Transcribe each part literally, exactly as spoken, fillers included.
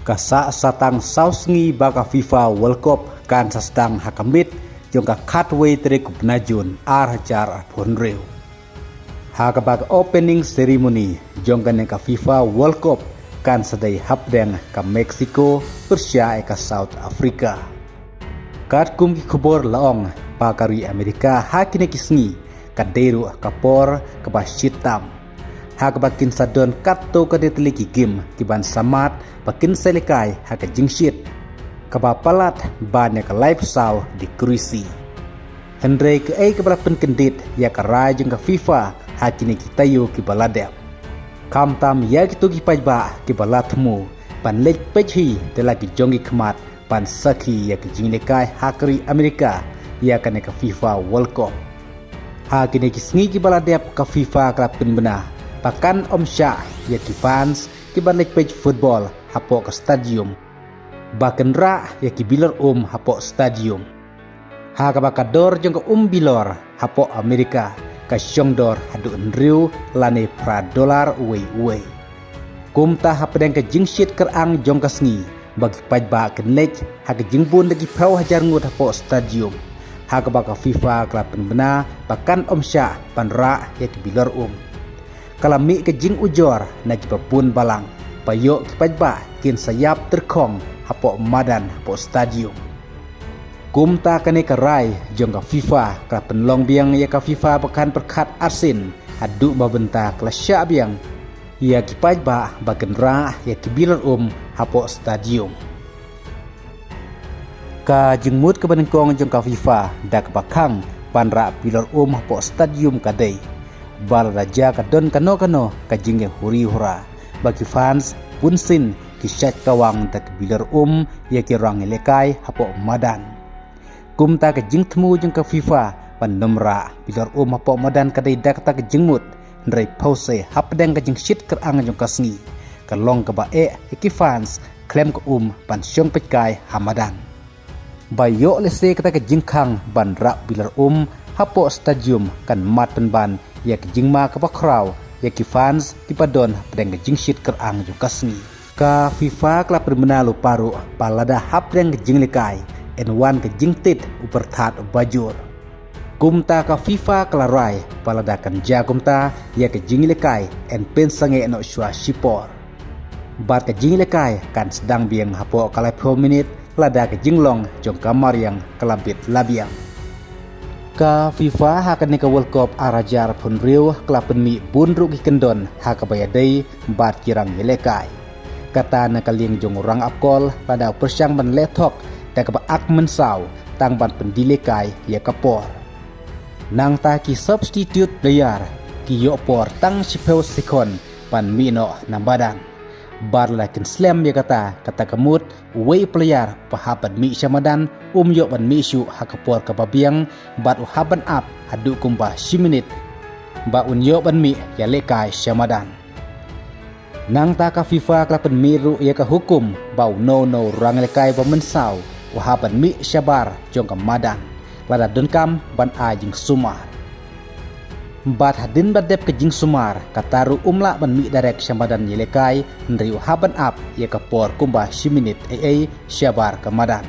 Ka sah satang saw sngi ba ka FIFA World Cup kan sa sdang ha ka miet jong ka khatwei tarik u bnai Jun ar hajar arphew hynriew. Ha kaba ka opening ceremony jong kane ka FIFA World Cup kan sa dei hapdeng ka Mexico pyrshah ïa ka South Africa. Katkum ki khubor la ong ba ka ri Amerika ha kine ki sngi ka dei ruh ka por kaba shit tam, ha kaba kin sa don katto katne tylli ki game kiban sa mad ba kin sa ïalehkai ha ka jingshit kaba palat ban ïa ka laiphew saw degree C. Hynrei kaei kaba la pynkyndit ïa ka rai jong ka FIFA ha kine ki taïew kiba la dep? Khamtam ïa kito ki paidbah kiba la thmu ban leit peit hi da la ki jong ki khmat ban sakhi ïa ka jingïalehkai ha ka ri Amerika ïa kane ka FIFA World Cup. Ha kine ki sngi kiba la dep ka FIFA ka la pynbna ba kan ym shah ïa ki fans kiba leit peit football hapoh ka stadium ba kin rah ïa ki bilor um hapoh stadium. Ha kaba ka dor jong ka um bilor hapoh Amerika ka shong dor haduh hynriew lane phra dollar uwei uwei. Kumta hapdeng ka jingshit kyrang jong ka sngi ba ki paidbah kin leit ha ka jingbun da ki phew hajar ngut hapoh stadium, ha kaba ka FIFA ka la pynbna ba kan ym shah ban rah ïa ki bilor um. Ka la mih ka jingujor na kiba bun balang ba ïoh ki paidbah kin sa ïap tyrkhong hapoh madan hapoh stadium. Kumta kane ka rai jong ka FIFA ka la pynlong biang ïa ka FIFA ba kan pyrkhat arsien haduh ba bynta ka la shah biang ïa ki paidbah ba kin rah ïa ki bilor um hapoh stadium. Ka jingmut kaba nyngkong jong ka FIFA da kaba khang ban rah bilor um hapoh stadium ka dei ba lada jia ka don kano kano ka jingïahuri hura ba ki fans bunsien ki shait kawang da ki bilor um ïa ki rang ïalehkai hapoh madan. Kumta ka jingthmu jong ka FIFA ban ym rah bilor um hapoh madan ka dei da kata ka jingmut, hynrei phewse hapdeng ka jingshit kyrang jong ka sngi ka long kaba eh ïa ki fans khlem ka um ban shong peitkai ha madan. Ba ïoh lehse kata ka jingkhang ban rah bilor um hapoh stadium kan mad pynban ïa ka jingma kaba khraw ïa ki fans kiba don hapdeng ka jingshit kyrang jong ka sngi. Ka FIFA ka la pynbna lypa ruh ba lada hapdeng ka jingïalehkai yn wan ka jingtit u pyrthat uba jur. Kumta ka FIFA ka la rai ba lada kan jia kumta ïa ka jingïalehkai yn pynsangeh noh shuwa shipor. Bad ka jingïalehkai kan sdang biang hapoh ka laiphew minit lada ka jinglong jong ka mariang ka la bit la biang. Ka FIFA ha kane ka World Cup ar hajar arphew hynriew ka la pynmih bun ruh ki kyndon ha kaba ïadei bad ki rang ïalehkai. Kata na ka liang jong u rang ap kol lada u pyrshang ban leh thok da kaba ak mynsaw tang ban pyndilehkai ïa ka por. Nangta ki substitute player ki ïoh por tang shiphew sekon ban mih noh na madan. Bad lada kin slem ïa kata, kata ka mut uwei u player uba hap ban mih sha madan um ïoh ban mih shuh ha ka por kaba biang bad u hap ban ap haduh kumba shi minit ba un ïoh ban mih ïalehkai sha madan. Nangta ka FIFA ka la pynmih ruh ïa ka hukum ba uno uno u rang ïalehkai ba mynsaw u hap ban mih shabar jong ka madan lada donkam ban ai jingsumar. Bad hadien ba dep ka jingsumar, kata ruh um lah ban mih direct sha madan ïalehkai, hynrei u hap ban ap ïa ka por kumba shi minit ei ei shabar ka madan.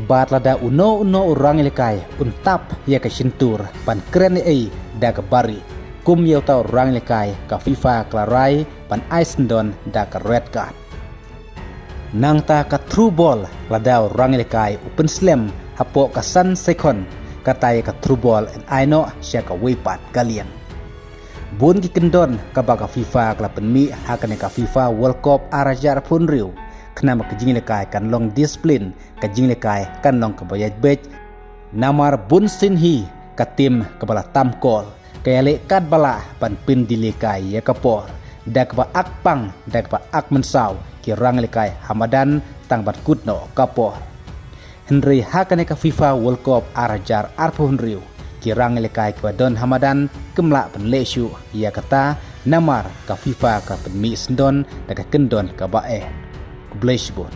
Bad lada uno uno u rang ïalehkai un tap ïa ka shyntur ban kren ei ei da ka bari, kum ïa uta u rang ïalehkai ka FIFA ka la rai ban ai syndon da ka red card. Nangta ka through ball, lada u rang ïalehkai u pynslem hapoh ka san sekon, kata ïa ka through ball yn ai noh sha kawei pat ka liang. Bun ki kyndon kaba ka FIFA ka la pynmih ha kane ka FIFA World Cup ar hajar arphew hynriew, khnang ba ka jingïalehkai kan long discipline, ka jingïalehkai kan long kaba ïaid beit. Namar bunsien hi ka tim kaba la tam kol ka ïaleh katba lah ban pyndilehkai ïa ka por, da kaba ak pang, da kaba ak mynsaw ki rang ïalehkai ha madan tang ban kut noh ka por. Hynrei ha kane ka FIFA World Cup ar hajar arphew hynriew, ki rang ïalehkai kiba don ha madan kim lah ban leh shuh ïa kata, namar ka FIFA ka pynmih syndon da ka kyndon kaba eh. Khublei shibun.